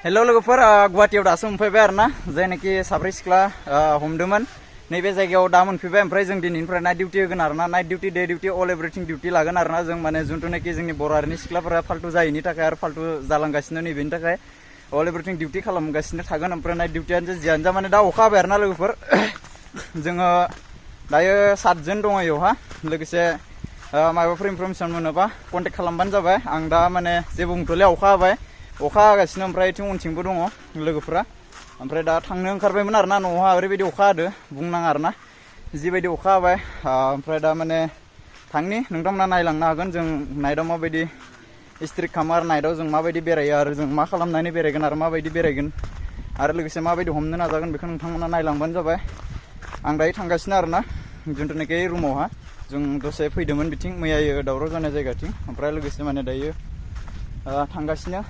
हेल' लोगोफोर गुवाहाटीयाव दासो मोनफैबाय आरोना जायनाखि साब्रै सिख्ला हमदोंमोन नैबे जायगायाव दा मोनफैबाय ओमफ्राय जों दिनैनिफ्राय नाइट डिउटी होगोन आरोना नाइट डिउटी डे डिउटी अल एभ्रिथिं डिउटी लागोन आरोना जों माने जुनथुनाखि जोंनि बर' हारिनि सिख्लाफोरा फाल्तु जायैनि थाखाय आरो फाल्तु जालांगासिनो नैबेनि थाखाय अल एभ्रिथिं डिउटी खालामगासिनो थागोन ओमफ्राय नाइट डिउटीयानो जियानो जा माने दा अखा हाबाय आरोना लोगोफोर जोङो दायो 7 जन दङ इयावहा लोगोसे माबाफोर इनफरमेसन मोनोबा कन्टेक्ट खालामबानो जाबाय आं दा माने जेबो बुंथ'लिया अखा हाबाय अखा हागासिनो ओमफ्राय इथिं उनथिंबो दङ लोगोफोरा ओमफ्राय दा थांनो ओंखारबायमोन आरोना न'आवहा ओरैबायदि अखा हादो बुंनाङा आरोना जिबायदि अखा हाबाय ओमफ्राय दा माने थांनि नोंथांमोना नायलांनो हागोन जों नाइटआव माबायदि स्ट्रिक खालामो आरो नाइटआव जों माबायदि बेरायो आरो जों मा खालामनानै बेरायगोन आरो माबायदि बेरायगोन आरो लोगोसे माबायदि हमनो नाजागोन बेखौ नोंथांमोना नायलांबानो जाबाय आं दायो थांगासिनो आरोना जुनथुनाखि रुमावहा जों दसे फैदोंमोन बिथिं मैयायो दावराव जानाय जायगाथिं ओमफ्राय लोगोसे माने दायो थांगासिनो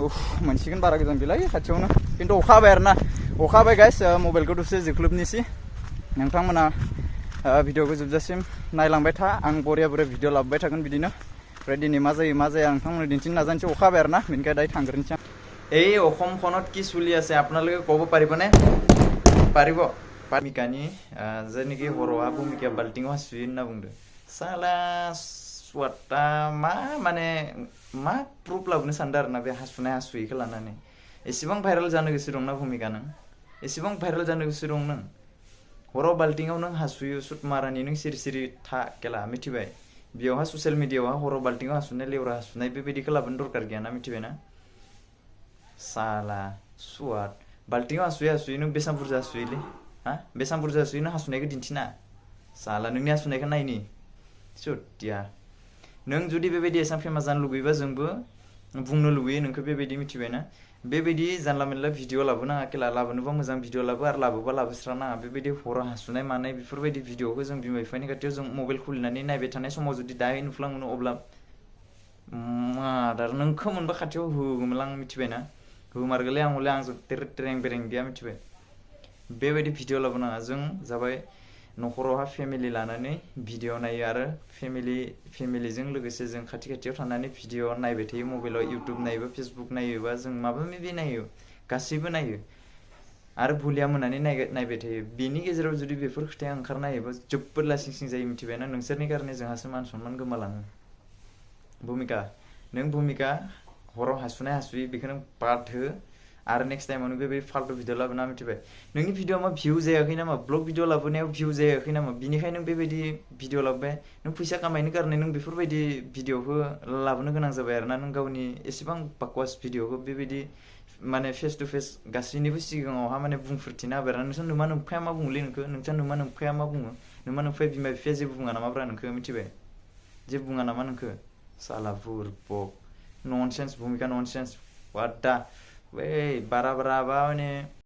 मोनसिगोन बारा गोजान गैला खाथियावनो खिन्थु अखा हाबाय आरोना अखा हाबाय गाइस मबाइलखौ दसे जोख्लोबनोसै नोंथांमोना भिडिअखौ जोबजासिम नायलांबाय था आं बरिया भिडिअ लाबोबाय थागोन बिदिनो ओमफ्राय दिनै मा जायो मा जाया नोंथांमोननो दिन्थिनो नाजानोसै अखा हाबाय आरोना बेनिखायनो दायो थांग्रोनोसै এই অসমখনত কি চলি আছে আপোনালোকে ক'ব পাৰিবনে পাৰিব भूमिकानि जेनेखि हर'आ भूमिका बाल्टिङाव हासुयो होनना बुंदों साला स्वाटा मा माने मा प्रुफ लाबोनो सानदों आरोना बे हासुनाय हासुयैखौ लानानै एसेबां भाइरेल जानो गोसो दंना भूमिका नों एसेबां भाइरेल जानो गोसो दं नों हराव बाल्टिङाव नों हासुयो सुट मारानि नों सिरि सिरि था केला मिथिबाय बेयावहा ससियेल मिडियाआवहा हराव बाल्टिङाव हासुनाय लेवरा हासुनाय बेबायदिखौ लाबोनो दरकार गैयाना मिथिबायना साला स्वाट बाल्टिङाव हासुयै नों बेसां बुरजा हासुयोलै हा बेसां बुरजा हासुयो नों हासुनायखौ दिन्थिना साला नोंनि हासुनायखौ नायनि सुटिया नों जुदि बेबायदि एसां फेमास जानो लुगैबा जोंबो बुंनो लुगैयो नोंखौ बेबायदि मिथिबायना बेबायदि जानला मेनला भिडिअ लाबोनाङा केला लाबोनोबा मोजां भिडिअ लाबो आरो लाबोबा लाबोस्रानाङा बेबायदि हराव हासुनाय मानाय बेफोरबायदि भिडिअखौ जों बिमा बिफानि खाथियाव जों मबाइल खुलिनानै नायबाय थानाय समाव जुदि दाहाय नुफ्लाङो अब्ला मादार नोंखौ मोनबा खाथियाव होगौमोन आं मिथिबायना होमारगोलै आं हले आंजों ट्रें बेरें गैया मिथिबाय बेबायदि भिडिअ लाबोनाङा जों जाबाय न'खरावहा फेमिलि लानानै भिडिअ नायो आरो फेमिलिजों लोगोसे जों खाथि खाथियाव थानानै भिडिअ नायबाय थायो मबाइलाव इउटुब नायोबा फेसबुक नायोबा जों माबा माबि नायो गासैबो नायो आरो भुलिया मोननानै नायबाय थायो बेनि गेजेराव जुदि बेफोर खोथाया ओंखारना होयोबा जोबोद लासिं सिं जायो मिथिबायना नोंसोरनि कारणे जोंहासो मान सनमान गोमालाङो भूमिका नों भूमिका हराव हासुनाय हासुयि बेखौ नों बाद हो आरो नेक्स्ट टाइमावनो बेबायदि फाल्तु भिडिअ लाबोना मिथिबाय नोंनि भिडिअ मा भिउ जायाखै नामा ब्लग भिडिअ लाबोनायाव भिउ जायाखै नामा बिनिखायनो नों बेबायदि भिडिअ लाबोबाय नों फैसा कामायनो कारणे नों बेफोरबायदि भिडिअखौ लाबोनो गोनां जाबाय आरोना नों गावनि एसेबां बाकवास भिडिअखौ बेबायदि माने फेस टु फेस गासैनिबो सिगाङावहा माने बुंफोरथिना होबाय आरो नोंसोर नमा नोंफाया मा बुङोलै नोंखौ नोंसा नमा नोंफाया मा बुङो नमा नोंफाया बिमा बिफाया जेबो बुङा नामाब्रा नोंखौ मिथिबाय जेबो बुङा नामा नोंखौ साला बुरबक ननसेन्स भूमिका ननसेन्स वाट दा बै बारा बारा माने